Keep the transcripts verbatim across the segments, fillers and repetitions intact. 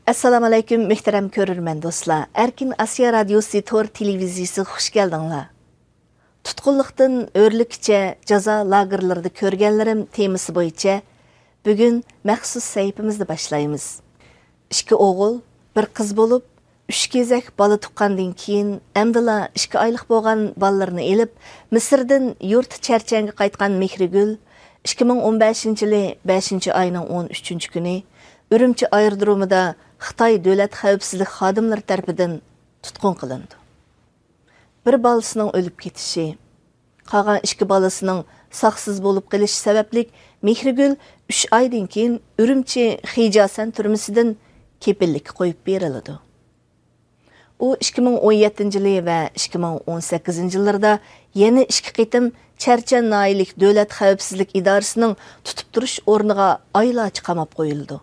ئەسسالامۇئەلەيكۇم، مۆھتەرەم كۆرۈرمەن دوستلار. ئەركىن ئاسىيا رادىيوسى تور تېلېۋىزىيىسىگە خۇش كەلدىڭلار. تۇتقۇنلۇقتىن ھۆرلۈككىچە جازا لاگېرلىرىدا كۆرگەنلىرىم تېمىسى بويىچە بۈگۈن مەخسۇس سەھىپىمىزنى باشلايمىز. ئىككى ئوغۇل، بىر قىز بولۇپ، ئۈچ كېزەك بالا تۇغقاندىن كېيىن، ئەمدىلا ئىككى ئايلىق بولغان بالىلىرىنى ئېلىپ، مىسىردىن يۇرتى چەرچەنگە قايتقان مېھرىگۈل ئىككى مىڭ ئون بەشىنچى يىلى بەشىنچى ئاينىڭ ئون ئۈچىنچى كۈنى ئۈرۈمچى ئايرودرومىدا خىتاي دۆلەت خەۋپسىزلىك خادىملىرى تەرىپىدىن تۇتقۇن قىلىنىدۇ. بىر بالىسىنىڭ ئۆلۈپ كېتىشى، قالغان ئىككى بالىسىنىڭ ساقسىز بولۇپ قېلىشى سەۋەبلىك، مېھرىگۈل ئۈچ ئايدىن كېيىن ئۈرۈمچى خىجاسەن تۈرمىسىدىن كېپىللىككە قويۇپ بېرىلىدۇ. ئۇ ئىككى مىڭ ئون يەتتىنچى يىلى ۋە ئىككى مىڭ ئون سەككىزىنچى يىللىرىدا يەنە ئىككى قېتىم چەرچەن ناھىيەلىك دۆلەت خەۋپسىزلىك ئىدارىسىنىڭ تۇتۇپ تۇرۇش ئورنىغا ئايلارچە قاماپ قويۇلىدۇ.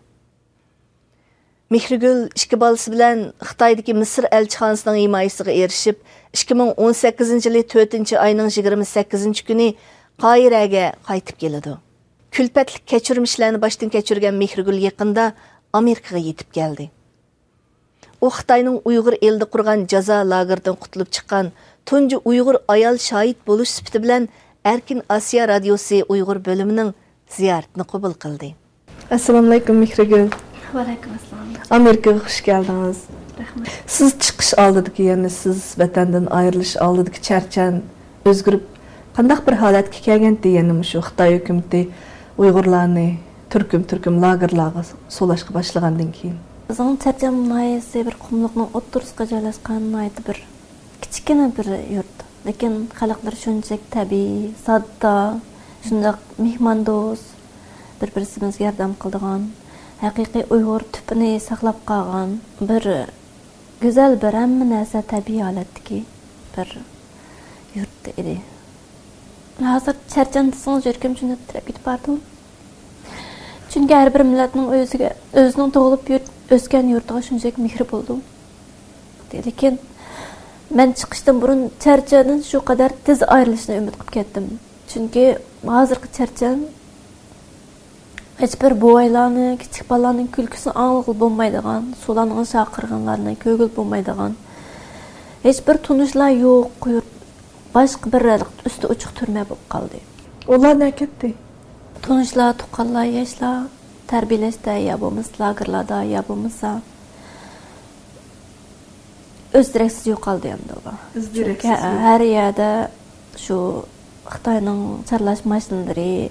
مېھرىگۈل ئىككى بالىسى بىلەن خىتايدىكى مىسىر ئەلچىخانىسىنىڭ ھىمايىسىگە ئېرىشىپ، ئىككى مىڭ ئون سەككىزىنچى يىلى تۆتىنچى ئاينىڭ يىگىرمە سەككىزىنچى كۈنى قاھىرەگە قايتىپ كېلىدۇ. كۈلپەتلىك كەچۈرمىشلەرنى باشتىن كەچۈرگەن مېھرىگۈل يېقىندا ئامېرىكىغا يېتىپ كەلدى. ئۇ خىتاينىڭ ئۇيغۇر ئېلىدا قۇرغان جازا لاگېرىدىن قۇتۇلۇپ چىققان تۇنجى ئۇيغۇر ئايال شاھىت بولۇش سۈپىتى بىلەن ئەركىن ئاسىيا رادىيوسى ئۇيغۇر بۆلۈمىنىڭ زىيارىتىنى قوبۇل قىلدى. ئەسسالامۇئەلەيكۇم، مېھرىگۈل. ۋەئەلەيكۇم ئەسسالام. ئامېرىكىغا خۇش كەلدىڭىز. رەھمەت. سىز چىقىش ئالدىدىكى، يەنى سىز ۋەتەندىن ئايرىلىش ئالدىدىكى چەرچەن ئۆزگىرىپ، قانداق بىر ھالەتكە كەلگەنتى؟ يەنە مۇشۇ خىتاي ھۆكۈمىتى ئۇيغۇرلارنى تۈركۈم-تۈركۈم لاگېرلارغا سولاشقا باشلىغاندىن كېيىن. بىزنىڭ چەرچەن ناھىيەسى بىر قۇملۇقنىڭ ئوتتۇرىسىغا جايلاشقان ناھايىتى بىر كىچىككىنە بىر يۇرت. لېكىن خەلقلىرى شۇنچىلىك تەبىئىي، ساددا، شۇنداق مېھماندوست، بىر-بىرسىمىزگە ياردەم قىلىدىغان، ھەقىقىي ئۇيغۇر تۈپىنى ساقلاپ قالغان بىر گۈزەل، بىر ھەممە نەرسە تەبىئىي ھالەتتىكى بىر يۇرت ئىدى. ھازىر چەرچەن دېسىڭىز، يۈرىكىم شۇنداق تىترەپ كېتىپ بارىدۇ. چۈنكى ھەر بىر مىللەتنىڭ ئۆزىگە، ئۆزىنىڭ تۇغۇلۇپ يۈر-، ئۆسكەن يۇرتىغا شۇنچىلىك مېھرى بولىدۇ. لېكىن مەن چىقىشتىن بۇرۇن چەرچەندىن شۇ قەدەر تېز ئايرىلىشنى ئۈمىد قىلىپ كەتتىم. چۈنكى ھازىرقى چەرچەن ھېچبىر بوۋايلارنى، كىچىك بالىلارنىڭ كۈلكىسىنى ئاڭلىغىلى بولمايدىغان، سۇلانغا چاقىرغانلارنى كۆرگىلى بولمايدىغان، ھېچبىر تونۇشلار يوق يۇرت، باشقا بىر ئۈستى ئوچۇق تۈرمە بولۇپ قالدى. ئۇلار نەگە كەتتى؟ تونۇشلار، تۇغقانلار، ياشلار تەربىيەلەشتە يا بولمىسا لاگېرلاردا، يا بولمىسا ئىز دېرەكسىز يوقالدى ئەمدى ئۇلار. ئىز دېرەكسىز. چۈنكى ھە-، يوق. ھەر يەردە شۇ خىتاينىڭ چارلاش ماشىنىلىرى،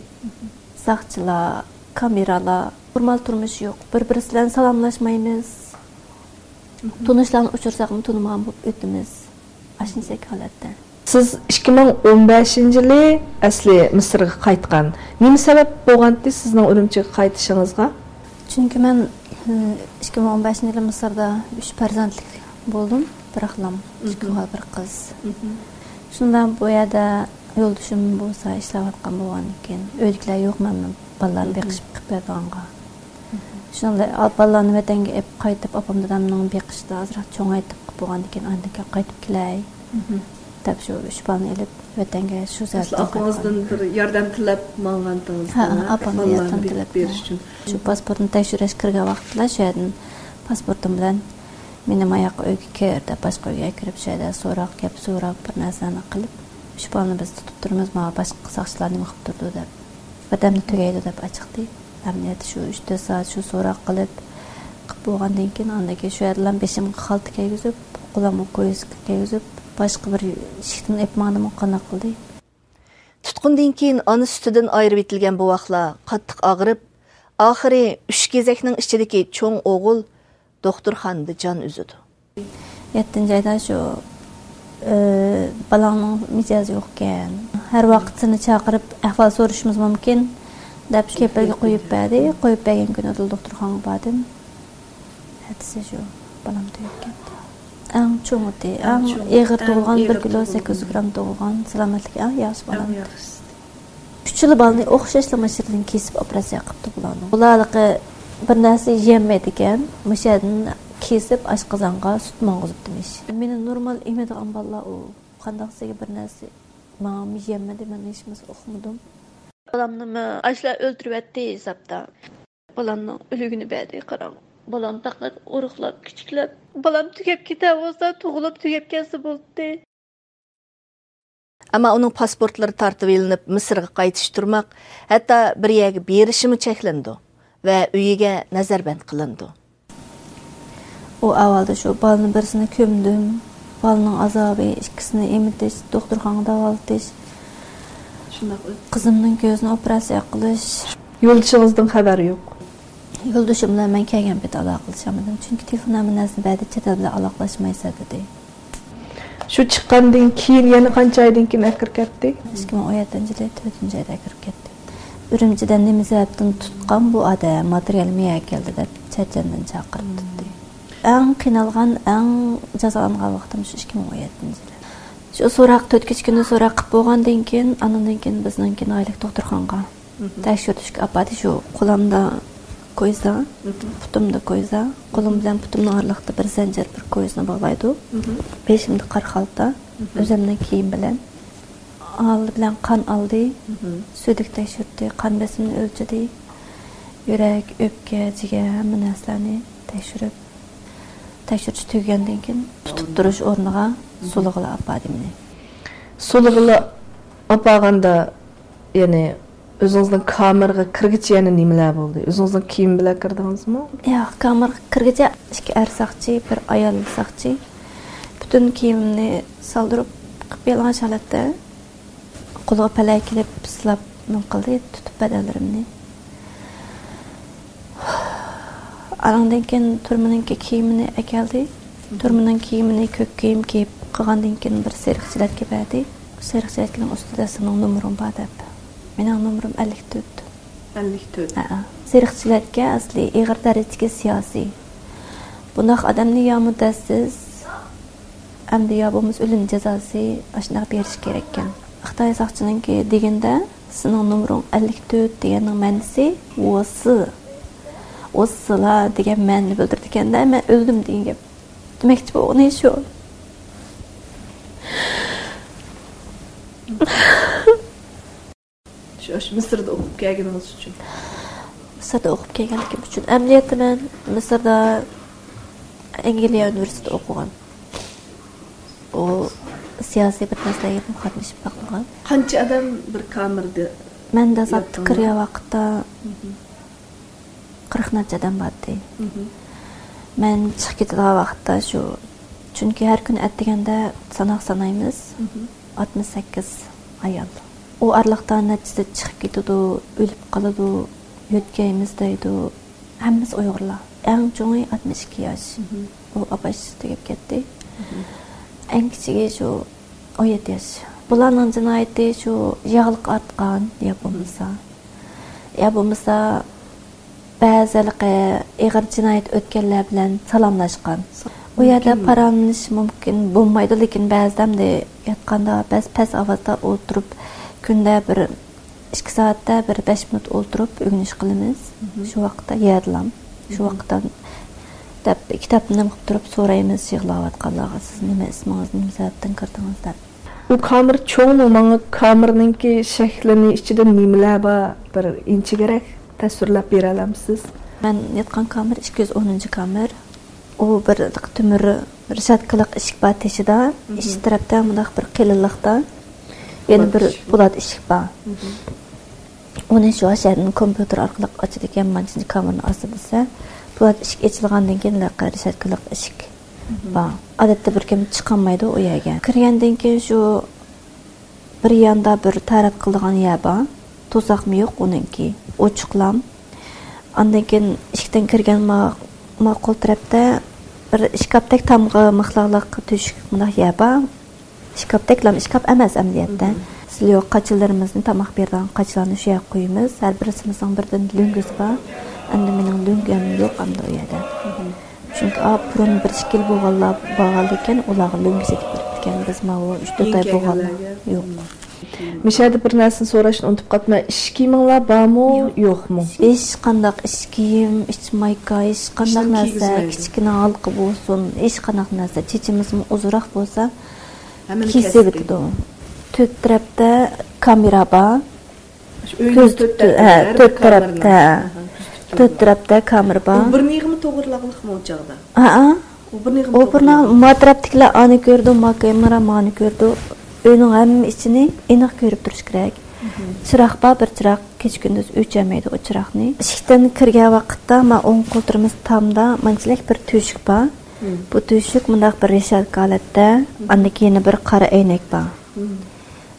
ساقچىلار، كامېرالار، نورمال تۇرمۇش يوق. بىر-بىرسى بىلەن سالاملاشمايمىز. تونۇشلارنى ئۇچرىساقمۇ تونۇمىغان بولۇپ ئۆتىمىز. ئاشۇنچىلىك ھالەتتە. سىز ئىككى مىڭ ئون بەشىنچى يىلى ئەسلى مىسىرغا قايتقان. نېمە سەۋەب بولغانتى سىزنىڭ ئۈرۈمچىگە قايتىشىڭىزغا؟ چۈنكى مەن، ئىككى مىڭ ئون بەشىنچى يىلى مىسىردا ئۈچ پەرزەنتلىك بولدۇم. بىر ئوغلام، ئىككى ئوغۇل، بىر قىز. شۇندا بۇ يەردە يولدىشىم بولسا ئىشلەۋاتقان بولغاندىكىن، ئۆيدىكىلەر يوق، مەن بالىلارنى بېقىشىپ قىلىپ بېرىدىغانغا. شۇنىڭ بىلەن بالىلارنى ۋەتەنگە ئېلىپ قايتىپ، ئاپام دادامنىڭ بېقىشىدا ئازراق چوڭايتىپ قىلىپ بولغاندىكىن، ئاندىن كېيىن قايتىپ كېلەي دەپ، شۇ ئۈچ بالىنى ئېلىپ ۋەتەنگە شۇ زەردىن قايتقان. ئەسلى ئاپىڭىزدىن بىر ياردەم تىلەپ ماڭغانتىڭىز. ھە، ئاپامدىن ياردەم تىلەپ بېرىش ئۈچۈن. شۇ پاسپورتنى تەكشۈرۈش كىرگەن ۋاقىتلا شۇ يەردىن پاسپورتۇم بىلەن مېنى ماياققا ئۆيگە كىر دەپ، باشقا ئۆيگە كىرىپ، شۇ يەردە سوراق، گەپ سوراپ، بىر نەرسىلەرنى قىلىپ، شۇ بالىنى بىز تۇتۇپ تۇرىمىز، ماڭا باشقا ساقچىلار نېمە قىلىپ تۇرىدۇ دەپ، ۋەتەندە تۈگەيدۇ دەپ ئاچىقتى. ئەمەلىيەتتە شۇ ئۈچ تۆت سائەت شۇ سوراق قىلىپ، قىلىپ بولغاندىن كېيىن، ئاندىن كېيىن شۇ يەردىلا بېشىمغا خالتا كىيگۈزۈپ، قولۇمغا كويزا كىيگۈزۈپ، باشقا بىر ئىشىكتىن ئېلىپ ماڭدىمۇ قانداق قىلدى؟ تۇتقۇندىن كېيىن ئانا سۈتىدىن ئايرىۋېتىلگەن بوۋاقلار قاتتىق ئاغرىپ، ئاخىرى ئۈچ كېزەكنىڭ ئىچىدىكى چوڭ ئوغۇل دوختۇرخانىدا جان ئۈزىدۇ. يەتتىنچى ئايدا شۇ، ئى، بالاڭنىڭ مىجەزى يوقكەن، ھەر ۋاقىت سېنى چاقىرىپ ئەھۋال سورىشىمىز مۇمكىن دەپ كېپىلگە قويۇپ بەردى. قويۇپ بەرگەن كۈنى دوختۇرخانىغا باردىم. ئەتىسى شۇ بالام تۈگەپ كەتتى. ئەڭ چوڭىتى، ئەڭ ئېغىر تۇغۇلغان، بىر كىلو سەككىز يۈز گرام تۇغۇلغان، سالامەتلىكى ئەڭ ياخشى بالام. ئۈچىلا بالىنى ئوخشاشلا مۇشۇ يەردىن كېسىپ ئوپېراتسىيە قىپتۇ بۇلارنىڭ. بۇلار ھېلىقى بىر نەرسە يېيەلمەيدىكەن، مۇشۇ يەردىن كېسىپ ئاشقازانغا سۈت ماڭغۇزۇپتىمىش. مېنى نورمال ئېمىدىغان بالىلار ئۇ قانداق دېسىگە بىر نەرسە ماڭا يېيەلمىدى، مەن ھېچنېمىسى ئۇقمىدىم. بالامنىمۇ ئاشۇلار ئۆلتۈرۈۋەتتى ھېسابتا. بالامنىڭ ئۆلۈگىنى بەردى، قاراڭ. بالام پەقەت ئورۇقلاپ، كىچىكلەپ، بالام تۈگەپ كېتەۋالسا، تۇغۇلۇپ تۈگەپ كەتسە بولدى. ئەمما ئۇنىڭ پاسپورتلىرى تارتىۋېلىنىپ، مىسىرغا قايتىشى تۇرماق، ھەتتا بىر يەرگە بېرىشىمۇ چەكلىنىدۇ ۋە ئۆيىگە نەزەربەند قىلىنىدۇ. ئۇ ئەھۋالدا شۇ بالىنى بىرسىنى كۆمدۈم، بالىنىڭ ئازابى، ئىككىسىنى ئېمىتىش، دوختۇرخانىغا داۋالىتىش، شۇنداق. قىزىمنىڭ كۆزىنى ئوپېراتسىيە قىلىش. يولدىشىڭىزدىن خەۋەر يوق؟ يولدىشىم بىلەن مەن كەلگەن پېتى ئالاقىلىشالمىدىم، چۈنكى تېلېفون ھەممە نەرسىنى بەردى، چەت ئەل بىلەن ئالاقىلاشمايسەن دېدى. شۇ چىققاندىن كېيىن يەنە قانچە ئايدىن كېيىن ئەكىرىپ كەتتى؟ ئىككى مىڭ ئون يەتتىنچى يىلى تۆتىنچى ئايدا ئەكىرىپ كەتتى. ئۈرۈمچىدە نېمە سەۋەبتىن تۇتقان بۇ ئادەم، ماتېرىيال مېيەگە كەلدى دەپ چەت ئەلدىن چاقىرىپ تۇتتى. ئەڭ قىينالغان، ئەڭ جازالانغان ۋاقتىم شۇ ئىككى مىڭ ئون يەتتىنچى يىلى. شۇ سوراق، تۆت كېچە كۈندە سوراق قىلىپ بولغاندىن كېيىن، ئاندىن كېيىن بىزنىڭكى ناھىيەلىك دوختۇرخانىغا تەكشۈرتۈشكە ئاپاردى. شۇ قولامدا كويزا، پۇتۇمدا كويزا، قولۇم بىلەن پۇتۇمنىڭ ئارىلىقىدا بىر زەنجىر، بىر كويزىنى باغلايدۇ. بېشىمدا قارا خالتا، ئۆزۈمنىڭ كىيىم بىلەن. ئالدى بىلەن قان ئالدى، سۈيدۈك تەكشۈرتتى، قان بېسىمنى ئۆلچىدى. يۈرەك، ئۆپكە، جىگەر، ھەممە نەرسىلەرنى تەكشۈرۈپ، تەكشۈرتۈش تۈگىگەندىن كېيىن تۇتۇپ تۇرۇش ئورنىغا سۇلىغىلى ئاپاردى مېنى. سۇلىغىلى ئاپارغاندا، يەنى ئۆزىڭىزنىڭ كامېرغا كىرگۈچە يەنە نېمىلەر بولدى؟ ئۆزىڭىزنىڭ كىيىمى بىلەن كىردىڭىزمۇ؟ ياق، كامېرغا كىرگۈچە ئىككى ئەر ساقچى، بىر ئايال ساقچى پۈتۈن كىيىمىمنى سالدۇرۇپ، قىپيالىڭاچ ھالەتتە قولىغا پەلەي كېلىپ سىلاپ نېمە قىلدى، تۇتۇپ بەدەنلىرىمنى. ئانىڭدىن كېيىن تۈرمىنىڭكى كىيىمىنى ئەكەلدى. تۈرمىنىڭ كىيىمىنى، كۆك كىيىم كىيىپ قىلغاندىن كېيىن بىر سېرىق جىلەتكە بەردى. سېرىق جىلەتكىنىڭ ئۈستىدە سېنىڭ نومۇرۇڭ بار دەپ. مېنىڭ نومۇرۇم ئەللىك تۆت. ئەللىك تۆت. ھەئە. سېرىق جىلەتكە ئەسلى ئېغىر دەرىجىدىكى سىياسىي. بۇنداق ئادەمنى يا مۇددەتسىز، ئەمدى يا بولمىسا ئۆلۈم جازاسى ئاشۇنداق بېرىش كېرەككەن. خىتاي ساقچىنىڭكى دېگىنىدە، سېنىڭ نومۇرۇڭ ئەللىك تۆت دېگەننىڭ مەنىسى ۋوسى، ۋوسىلا دېگەن مەنىنى بىلدۈرىدىكەن-دە، مەن ئۆلدۈم دېگەن گەپ. دېمەكچى بولغىنى شۇ. شۇ، شۇ مىسىردا ئوقۇپ كەلگىنىڭىز ئۈچۈن. مىسىردا ئوقۇپ كەلگەنلىكىم ئۈچۈن. ئەمەلىيەتتە مەن مىسىردا ئەنگلىيە ئۇنىۋېرسىتېتىدا ئوقۇغان. ئۇ سىياسىي بىر نەرسىلەرگە قاتنىشىپ باقمىغان. قانچە ئادەم بىر كامېردا؟ مەن داسلىپتا كىرگەن ۋاقىتتا قىرىق نەچچە ئادەم بارتتى. مەن چىقىپ كېتىدىغان ۋاقىتتا شۇ، چۈنكى ھەر كۈنى ئەتىگەندە ساناق سانايمىز. ئاتمىش سەككىز ئايال. ئۇ ئارىلىقتا نەچچىسى چىقىپ كېتىدۇ، ئۆلۈپ قالىدۇ، يۆتكەيمىز دەيدۇ. ھەممىسى ئۇيغۇرلار. ئەڭ چوڭى ئاتمىش ئىككى ياش. ئۇ ئاپاش تۈگەپ كەتتى. ئەڭ كىچىكى شۇ ئون يەتتە ياش. بۇلارنىڭ جىنايىتى شۇ ياغلىق ئارتقان يا بولمىسا، يا بولمىسا بەزى ھېلىقى ئېغىر جىنايەت ئۆتكەنلەر بىلەن سالاملاشقان. ئۇ يەردە پاراڭلىشىش مۇمكىن بولمايدۇ، لېكىن بەزىدە ئەمدى ياتقاندا بەس-، پەس ئاۋازدا ئولتۇرۇپ، كۈندە بىر ئىككى سائەتتە بىر بەش مىنۇت ئولتۇرۇپ ئۆگىنىش قىلىمىز. شۇ ۋاقىتتا يەردىلام، شۇ ۋاقىتتا دەپ كىتابنى نېمە قىلىپ تۇرۇپ سورايمىز يىغلاۋاتقانلارغا، سىز نېمە ئىسمىڭىز، نېمە سەۋەبتىن كىردىڭىز دەپ. ئۇ كامېر چوڭمۇ؟ ماڭا كامېرنىڭكى شەكلىنى، ئىچىدە نېمىلەر بار، بىر ئىنچىكىرەك تەسۋىرلەپ بېرەلەمسىز؟ مەن ياتقان كامېر ئىككى يۈز ئونىنچى كامېر. ئۇ بىر تۆمۈر رېشاتكىلىق ئىشىك بار تېشىدا. ئىچ تەرەپتە مۇنداق بىر قېلىنلىقتا يەنە بىر پولات ئىشىك بار. ئۇنى شۇ ئاشەدىن كومپيۇتېر ئارقىلىق ئاچىدىكەن، مانچىنچە كامېرنى ئاستى دېسە، پولات ئىشىك ئېچىلغاندىن كېيىن ھېلىقى رېشاتكىلىق ئىشىك بار. ئادەتتە بىر كىم چىقالمايدۇ ئۇ يەرگە. كىرگەندىن كېيىن شۇ بىر ياندا بىر تارەت قىلىدىغان يەر بار. توساقمۇ يوق ئۇنىڭكى. ئوچۇقلام. ئاندىن كېيىن ئىشىكتىن كىرگەن ما-، ماقۇل تەرەپتە بىر ئىشكاپتەك تامغا مىخلاقلىق تۆشۈك مۇنداق يەر بار. ئىشكاپتەك لام ئىشكاپ ئەمەس ئەمەلىيەتتە. سىليو قاچىلىرىمىزنى، تاماق بېرىدىغان قاچىلارنى شۇ يەرگە قويىمىز. ھەر بىرسىمىزنىڭ بىردىن لۆڭگىسى بار. ئەمدى مېنىڭ لۆڭگەم يوق ئەمدى ئۇ يەردە. چۈنكى ئا، بۇرۇن بىر ئىككى يىل بولغانلار بارغانلىكىن، ئۇلارغا لۆڭگە سېتىپ بېرىپتىكەنمىز، ماۋۇ ئۈچ تۆت ئاي بولغانلار يوق. مىشەدە بىر نەرسىنى سوراشتىن ئۇنتۇپ قاپتىمەن. ئىش كىيىمىڭلار بارمۇ، يوقمۇ؟ ھېچقانداق ئىش كىيىم، ئىش مايكا، ھېچقانداق نەرسە، كىچىككىنە ھالقا بولسۇن، ھېچقانداق نەرسە. چېچىمىزمۇ ئۇزۇنراق بولسا، كېسىۋېتىدۇ. تۆت تەرەپتە كامېرا بار. كۆزىتىپ تۇر-، ھە، تۆت تەرەپتە. تۆت تەرەپتە كامېرا بار. بىرنى يىغىمۇ توغرىلاپ ئۇ چاغدا. ھەئە. ئۇ بىر نېغىم ئۇ بىر نېغىم، ما تەرەپتىكىلەر ئانى كۆرىدۇ، ما كامېرا مانى كۆرىدۇ. ئۆينىڭ ھەممە ئىچىنى ئېنىق كۆرۈپ تۇرۇش كېرەك. مھم. چىراغ بار، بىر چىراغ كېچە كۈندۈز ئۆچەلمەيدۇ ئۇ چىراغنى. ئىشىكتىن كىرگەن ۋاقىتتا ما ئوڭ قولتۇرىمىز تامدا مانچىلىك بىر تۆشۈك بار. مم. بۇ تۆشۈك مۇنداق بىر رېشاتكا ھالەتتە، مم. ئاندىن كېيىن بىر قارا ئەينەك بار. مم.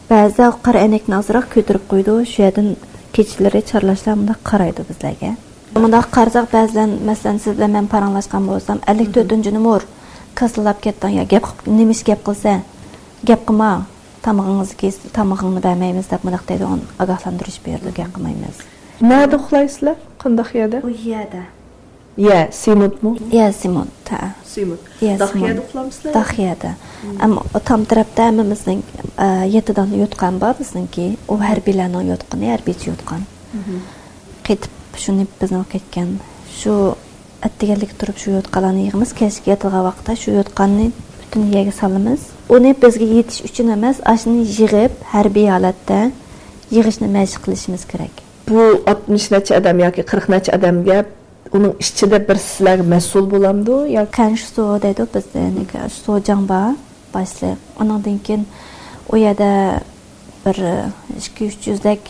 بەزىدە ئۇ قارا ئەينەكنى ئازراق كۆتۈرۈپ قويىدۇ، شۇ يەردىن كېچىلىرى چارلاشلار مۇنداق قارايدۇ بىزلەرگە. مۇنداق قارىساق، بەزىلەر، مەسىلەن، سىز بىلەن مەن پاراڭلاشقان بولسام، «ئەللىك تۆتىنچى نومۇر، كاسسىلاپ كەتتىڭ يا، گەپ قىپ-، نېمە ئىش گەپ قىلسا، گەپ قىلما، تامىقىڭىزنى كىيس-، تامىقىڭنى بەرمەيمىز» دەپ مۇنداق دەيدىغان ئاگاھلاندۇرۇش بېرىدۇ، گەپ قىلمايمىز. نەدە ئۇخلايسىلەر؟ قانداق يەردە؟ ئۇ يەردە. يە، سېمونتمۇ؟ يە، سېمونت، ھە. سېمونت. يە، داخ سېمونت. يەردە ئۇخلامسىلەر؟ داخ يەردە. مم. ئەمما تام تەرەپتە ھەممىمىزنىڭ، ئە، يەتتە دانە يوتقان بار بىزنىڭكى. ئۇ ھەربىيلەرنىڭ يوتقىنى، ھەربىيچە يوتقان. مم. قېتىپ شۇنى بىزنىڭ كەتكەن. شۇ ئەتىگەنلىكى تۇرۇپ شۇ يوتقانلارنى يىغىمىز. كەچلىكى ياتىدىغان ۋاقىتتا شۇ يوتقاننى پۈتۈن يەرگە سالىمىز. ئۇنى بىزگە يېتىش ئۈچۈن ئەمەس، ئاشۇنى يىغىپ، ھەربىي ھالەتتە يىغىشنى مەشىق قىلىشىمىز كېرەك. بۇ ئاتمىش نەچچە ئادەم ياكى قىرىق نەچچە ئادەمگە ئۇنىڭ ئىچىدە بىرسى سىلەرگە مەسئۇل بولامدۇ ياكى؟ كەنشىسۇ دەيدۇ بىزدە، سوجاڭ بار، باشلىق. ئۇنىڭدىن كېيىن ئۇ يەردە بىر ئىككى يۈز، ئۈچ يۈزدەك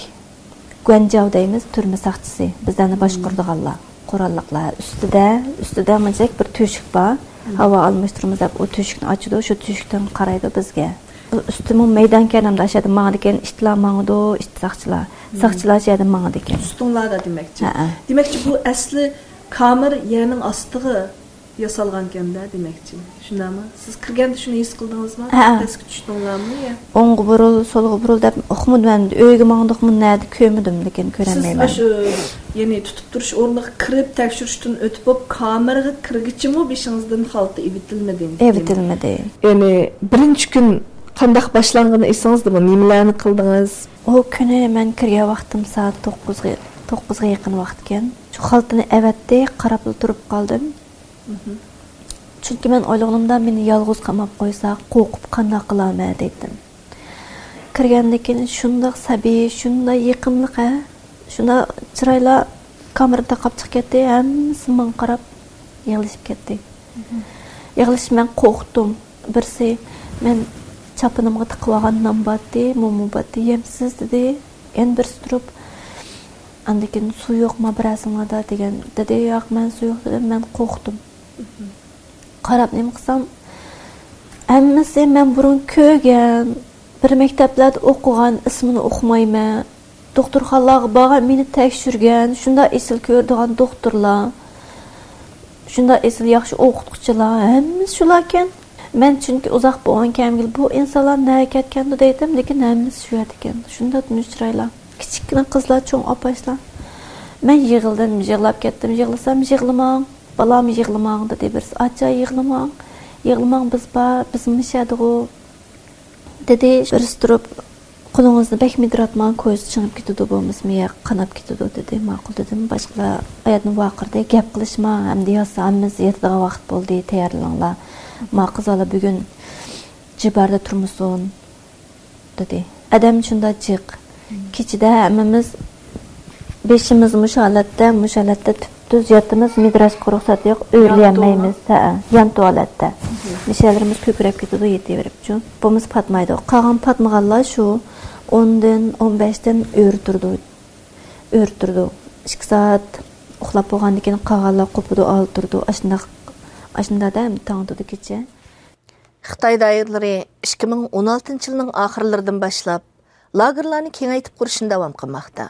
گۇەنجاۋ دەيمىز، تۈرمە ساقچىسى، بىزلەرنى باشقۇرىدىغانلار، قوراللىقلار. ئۈستىدە، ئۈستىدە مۇنچىلىك بىر تۆشۈك بار. ھاۋا ئالماشتۇرىمىز دەپ ئۇ تۆشۈكنى ئاچىدۇ، شۇ تۆشۈكتىن قارايدۇ بىزگە. ئۇ ئۈستىمۇ مەيدان كەينىمدە، ئاشۇ يەردە ماڭىدىكەن، ئىتلار ماڭىدۇ، ئىت ساقچىلار. ساقچىلار شۇ يەردە ماڭىدىكەن. ئۈستۈڭلاردا دېمەكچى. ھەئە. دېمەكچى، بۇ ئەسلى كامېر يەرنىڭ ئاستىغا ياسالغانكەندە دېمەكچى. شۇنداقمۇ؟ سىز كىرگەندە شۇنى ھېس قىلدىڭىزمۇ؟ ھەئە. پەسكە چۈشتۈڭلارمۇ يا؟ ئوڭغا بۇرۇل، سولغا بۇرۇل دەپ ئۇقمىدىم ئەمدى. ئۆيگە ماڭدۇقمۇ، نەدە كۆرمىدىم، لېكىن سىز كۆرەلمەيمەن. ئاشۇ، يەنى تۇتۇپ تۇرۇش ئورنىغا كىرىپ تەكشۈرۈشتىن ئۆتۈپ بولۇپ، كامېرغا كىرگىچىمۇ بېشىڭىزدىن خالتا ئېۋىتىلمىدى؟ ئېۋىتىلمىدى. يەنى بىرىنچى كۈن قانداق باشلانغىنى ئېسىڭىزدىمۇ؟ نېمىلەرنى قىلدىڭىز؟ ئۇ كۈنى مەن كىرگەن ۋاقتىم سائەت توققۇزغا، توققۇزغا يېقىن ۋاقىتكەن. شۇ خالتىنى ئەۋەتتى، قاراپلا تۇرۇپ قالدىم. مھم. چۈنكى مەن ئويلىغىنىمدا مېنى يالغۇز قاماپ قويسا قورقۇپ قانداق قىلارمەن دەيتتىم. كىرگەندىن كېيىن شۇنداق سەبىي، شۇنداق يېقىملىق، ھە، شۇنداق چىرايلار كامېرا تاقاپ چىقىپ كەتتى، ھەممىسى ماڭا قاراپ يىغلىشىپ كەتتى. مھم. يىغلىشىپ مەن قورقتۇم. بىرسى، مەن چاپىنىمغا تىقىۋالغان نان بارتتى، مومو بارتتى، يەمسىز دېدى. يەنە بىرسى تۇرۇپ، ئاندىن كېيىن سۇ يوقما بىرەرسىڭلاردا دېگەن. دېدى، ياق، مەن سۇ يوق دېدىم، مەن قورقتۇم. مھم. قاراپ نېمە قىلسام، ھەممىسى مەن بۇرۇن كۆرگەن، بىر مەكتەپلەردە ئوقۇغان، ئىسمىنى ئۇقمايمەن. دوختۇرخانىلارغا بارغان، مېنى تەكشۈرگەن، شۇنداق ئېسىل كۆرىدىغان دوختۇرلار، شۇنداق ئېسىل ياخشى ئوقۇتقۇچىلار، ھەممىسى شۇلاركەن. مەن چۈنكى ئۇزاق بولغان كەمگىل بۇ ئىنسانلار نەگە كەتكەندۇ دەيتتىم، لېكىن ھەممىسى شۇ يەردىكەن. شۇنداق تىنچ چىرايلار. كىچىككىنە قىزلار، چوڭ ئاپاشلار. مەن يىغلىدىم، يىغلاپ كەتتىم. يىغلىسام، يىغلىماڭ، بالام، يىغلىماڭ دېدى بىرسى. ئاچا، يىغلىماڭ، يىغلىماڭ، بىز بار، بىز مۇشەدىغۇ دېدى. بىرسى تۇرۇپ، قولىڭىزنى بەك مىدىراتماڭ، كويزا چىڭىپ كېتىدۇ، بولمىسا مېيى قاناپ كېتىدۇ دېدى. ماقۇل دېدىم. باشقىلار ئايادىن ۋارقىرىدى، گەپ قىلىشماڭ، ئەمدى ياتسا ھەممىمىز ياتىدىغان ۋاقىت بولدى، تەييارلىنىڭلار. ما قىزالا بۈگۈن جىباردا تۇرمىسۇن دېدى. ئادەم شۇنداق جىق. كېچىدە ھەممىمىز بېشىمىز مۇشۇ ھالەتتە، مۇشۇ ھالەتتە تۈپتۈز ياتىمىز، مىدىراشقا رۇخسەت يوق، ئۆرۈلەلمەيمىز. ھە، يان توالەتتە. مىشەلىرىمىز كۆكرەپ كېتىدۇ، يېتىۋېرىپچۇ. بولمىسا پاتمايدۇ. قالغان پاتمىغانلار شۇ ئوندىن، ئون بەشتىن ئۆرە تۇرىدۇ. ئۆرە تۇرىدۇ. ئىككى سائەت ئۇخلاپ بولغاندىن كېيىن قالغانلار قوپىدۇ، ئالدۇرىدۇ. ئاشۇنداق، ئاشۇنداقتا ئەمدى تاڭ ئاتىدۇ كېچە. خىتاي دائىرىلىرى ئىككى مىڭ ئون ئالتىنچى يىلنىڭ ئاخىرلىرىدىن باشلاپ لاگېرلارنى كېڭەيتىپ قۇرۇشنى داۋام قىلماقتا.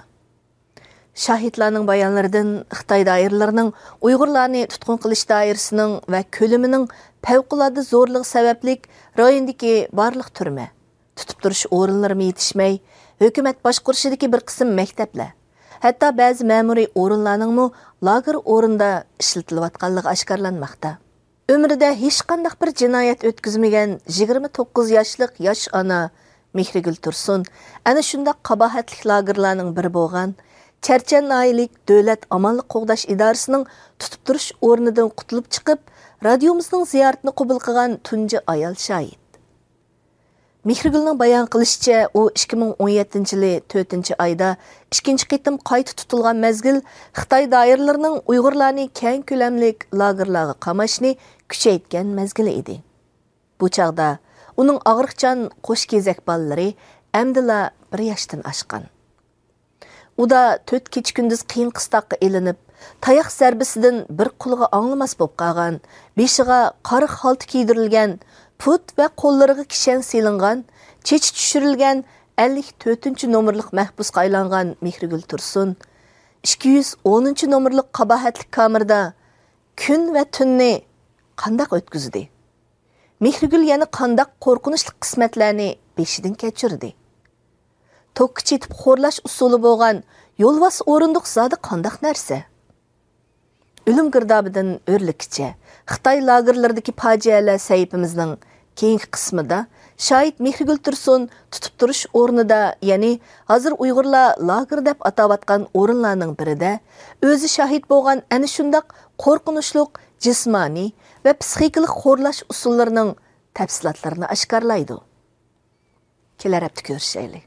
شاھىتلارنىڭ بايانلىرىدىن خىتاي دائىرىلىرىنىڭ ئۇيغۇرلارنى تۇتقۇن قىلىش دائىرىسىنىڭ ۋە كۆلىمىنىڭ پەۋقۇلئاددە زورلۇقى سەۋەبلىك رايوندىكى بارلىق تۈرمە، تۇتۇپ تۇرۇش ئورۇنلىرىمۇ يېتىشمەي، ھۆكۈمەت باشقۇرۇشىدىكى بىر قىسىم مەكتەپلەر، ھەتتا بەزى مەمۇرىي ئورۇنلارنىڭمۇ لاگېر ئورنىدا ئىشلىتىلىۋاتقانلىقى ئاشكارىلانماقتا. ئۆمرىدە ھېچقانداق بىر جىنايەت ئۆتكۈزمىگەن يىگىرمە توققۇز ياشلىق ياش ئانا مېھرىگۈل تۇرسۇن ئەنە شۇنداق قاباھەتلىك لاگېرلارنىڭ بىرى بولغان چەرچەن ناھىيەلىك دۆلەت ئامانلىق قوغداش ئىدارىسىنىڭ تۇتۇپ تۇرۇش ئورنىدىن قۇتۇلۇپ چىقىپ، رادىيومىزنىڭ زىيارىتىنى قوبۇل قىلغان تۇنجى ئايال شاھىت. مېھرىگۈلنىڭ بايان قىلىشىچە، ئۇ ئىككى مىڭ ئون يەتتىنچى يىلى تۆتىنچى ئايدا ئىككىنچى قېتىم قايتا تۇتۇلغان مەزگىل خىتاي دائىرىلىرىنىڭ ئۇيغۇرلارنى كەڭ كۆلەملىك لاگېرلارغا قاماشنى كۈچەيتكەن مەزگىلى ئىدى. بۇ چاغدا ئۇنىڭ ئاغرىقچان قوش كېزەك بالىلىرى ئەمدىلا بىر ياشتىن ئاشقان. ئۇدا تۆت كېچە-كۈندۈز قىيىن-قىستاققا ئېلىنىپ، تاياق زەربىسىدىن بىر قۇلىقى ئاڭلىماس بولۇپ قالغان، بېشىغا قارا خالتا كىيدۈرۈلگەن، پۇت ۋە قوللىرىغا كىشەن سېلىنغان، چېچى چۈشۈرۈلگەن ئەللىك تۆتىنچى نومۇرلۇق مەھبۇسقا ئايلانغان مېھرىگۈل تۇرسۇن ئىككى يۈز ئونىنچى نومۇرلۇق قاباھەتلىك كامېردا كۈن ۋە تۈننى قانداق ئۆتكۈزدى؟ مېھرىگۈل يەنە قانداق قورقۇنچلۇق قىسمەتلەرنى بېشىدىن كەچۈردى؟ توكقا چېتىپ خورلاش ئۇسۇلى بولغان يولۋاس ئورۇندۇق زادى قانداق نەرسە؟ ئۆلۈم گىردابىدىن ئۆرلۈككىچە خىتاي لاگېرلىرىدىكى پاجىئەلەر سەھىپىمىزنىڭ كېيىنكى قىسمىدا شاھىت مېھرىگۈل تۇرسۇن تۇتۇپ تۇرۇش ئورنىدا، يەنى ھازىر ئۇيغۇرلار لاگېر دەپ ئاتاۋاتقان ئورۇنلارنىڭ بىرىدە ئۆزى شاھىت بولغان ئەنە شۇنداق قورقۇنچلۇق جىسمانىي ۋە پسىخىكىلىق خورلاش ئۇسۇللىرىنىڭ تەپسىلاتلىرىنى ئاشكارىلايدۇ. كېلەر ھەپتە كۆرۈشەيلى.